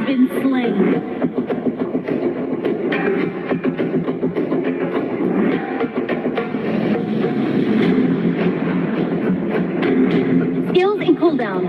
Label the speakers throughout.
Speaker 1: been slain. Skills and cooldown.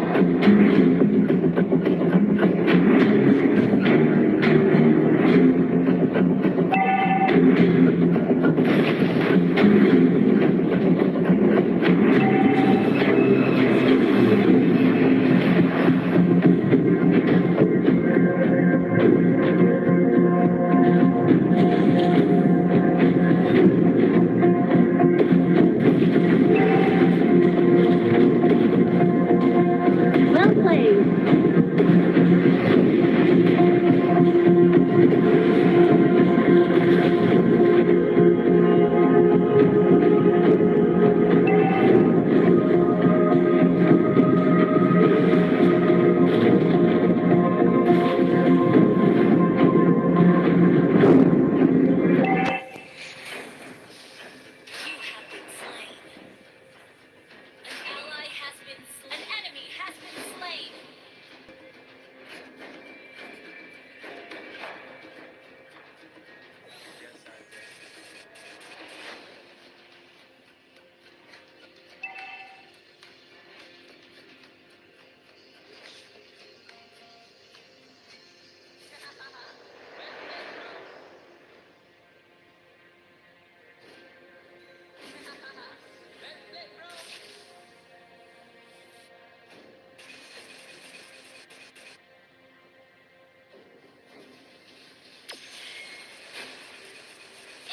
Speaker 1: Well played.
Speaker 2: You have been slain. An ally has been slain. An enemy has been slain.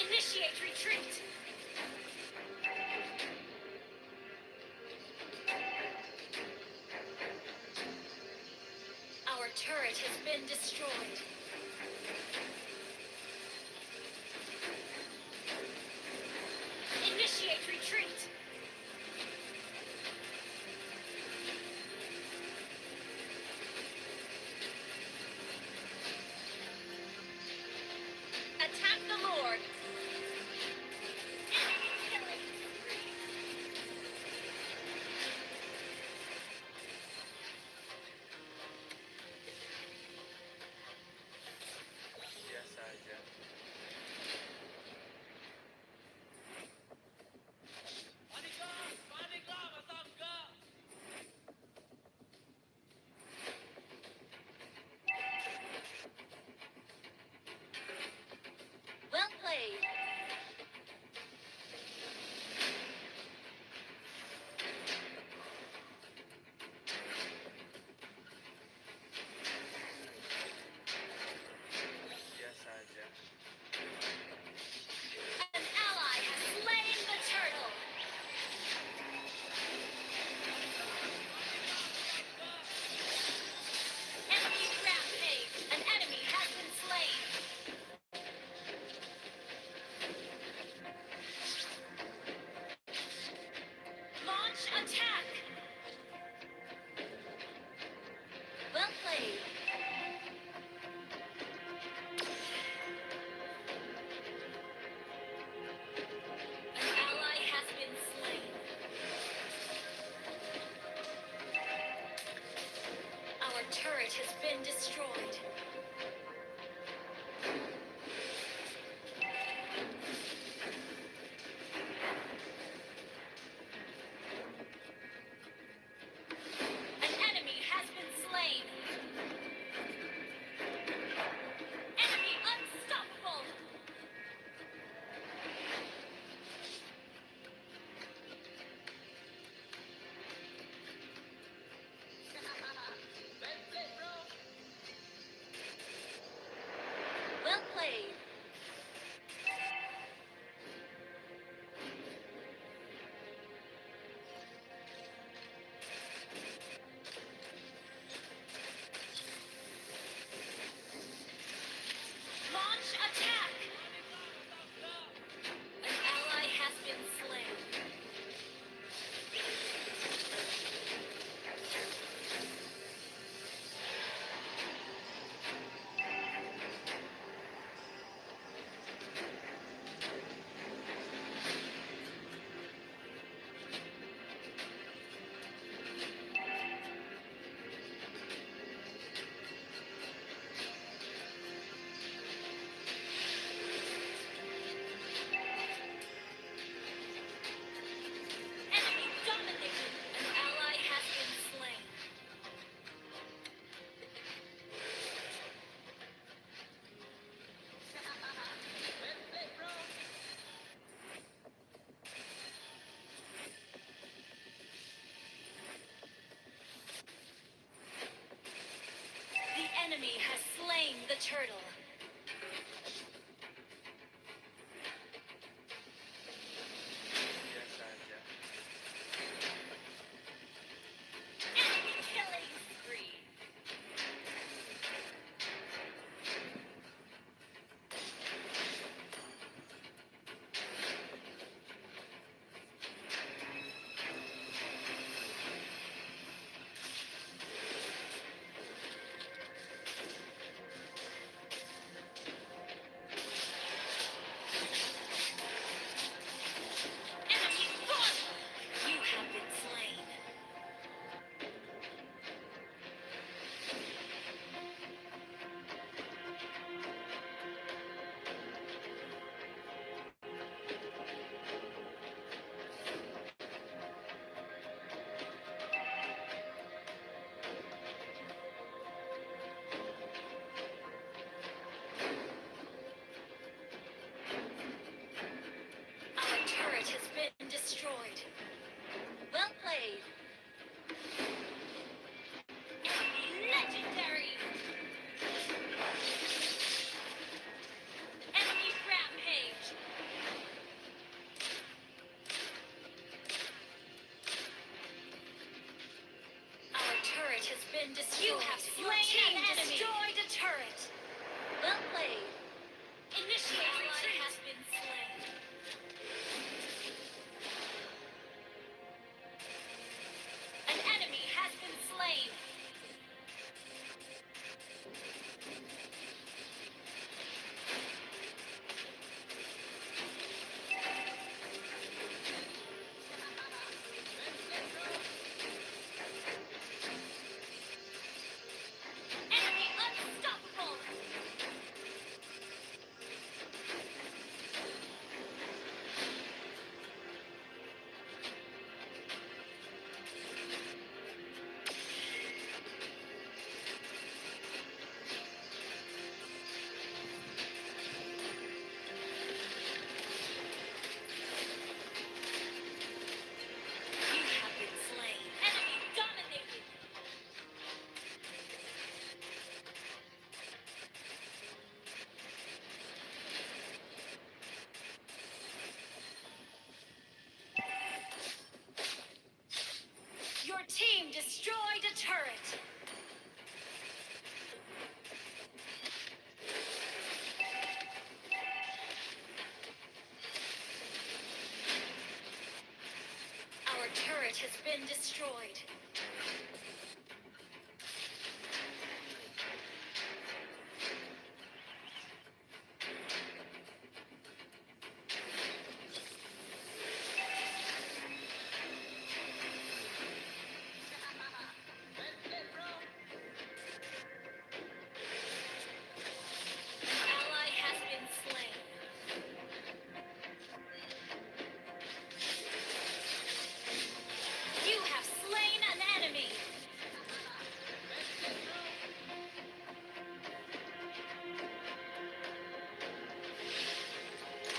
Speaker 2: Initiate retreat. Our turret has been destroyed. Initiate retreat. Attack the Lord. Enemy killing spree. Well played. An ally has slain the turtle. Enemy rampage. An enemy has been slain. Launch attack. Well played. An ally has been slain. Our turret has been destroyed. An enemy has been slain. Enemy unstoppable. Killing the turtle.
Speaker 3: Biasa aja.
Speaker 2: Enemy killing spree. Enemy gone. You have been slain. Our turret has been destroyed. Well played. Enemy legendary. Enemy rampage. Our turret has been destroyed. You have slain an enemy. Destroyed a turret. Well played. Initiate retreat has been slain. An enemy has been slain. Enemy unstoppable. You have been slain. Enemy dominated. Your team destroyed a turret. Our turret has been destroyed. An ally has been slain. You have slain an enemy.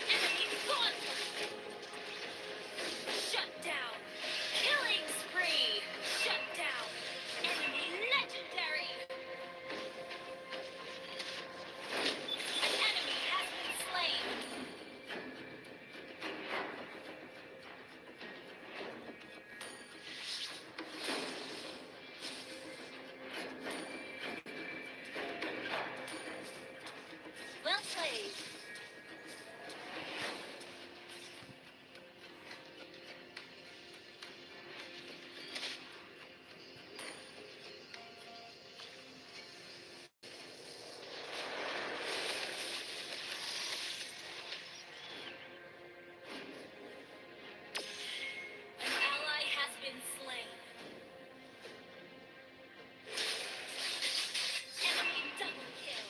Speaker 2: Enemy gone. Shut down. Killing spree. Shut down. Enemy legendary. An enemy has been slain. Well played. An ally has been slain. Enemy double kill.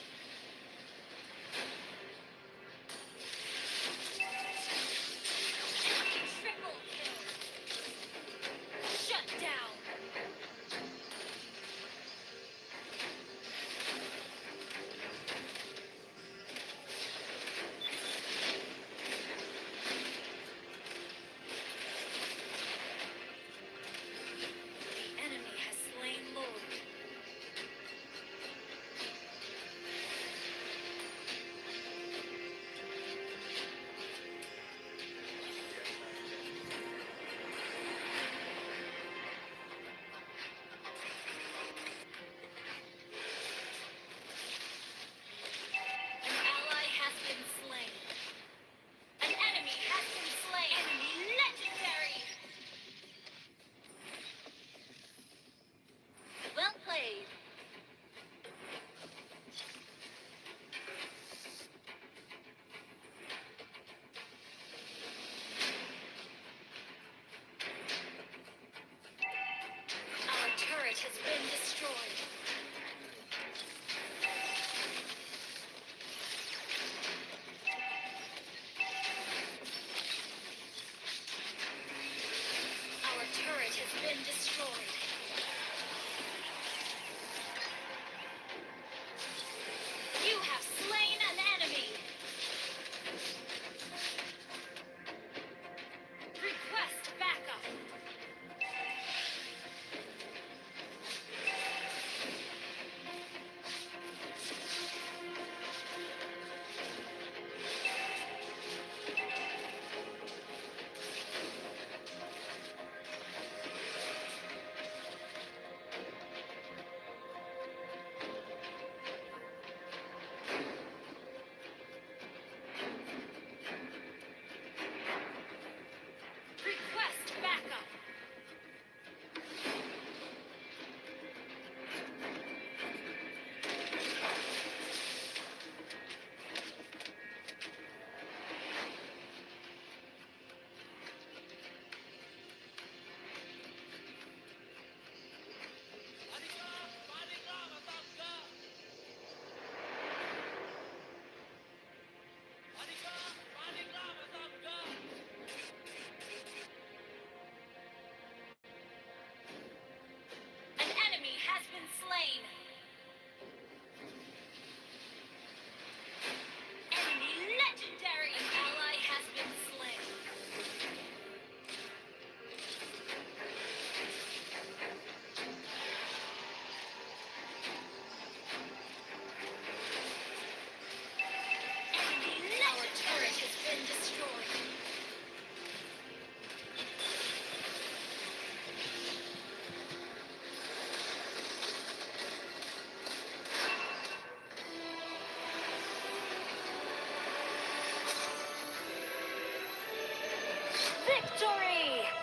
Speaker 2: Victory!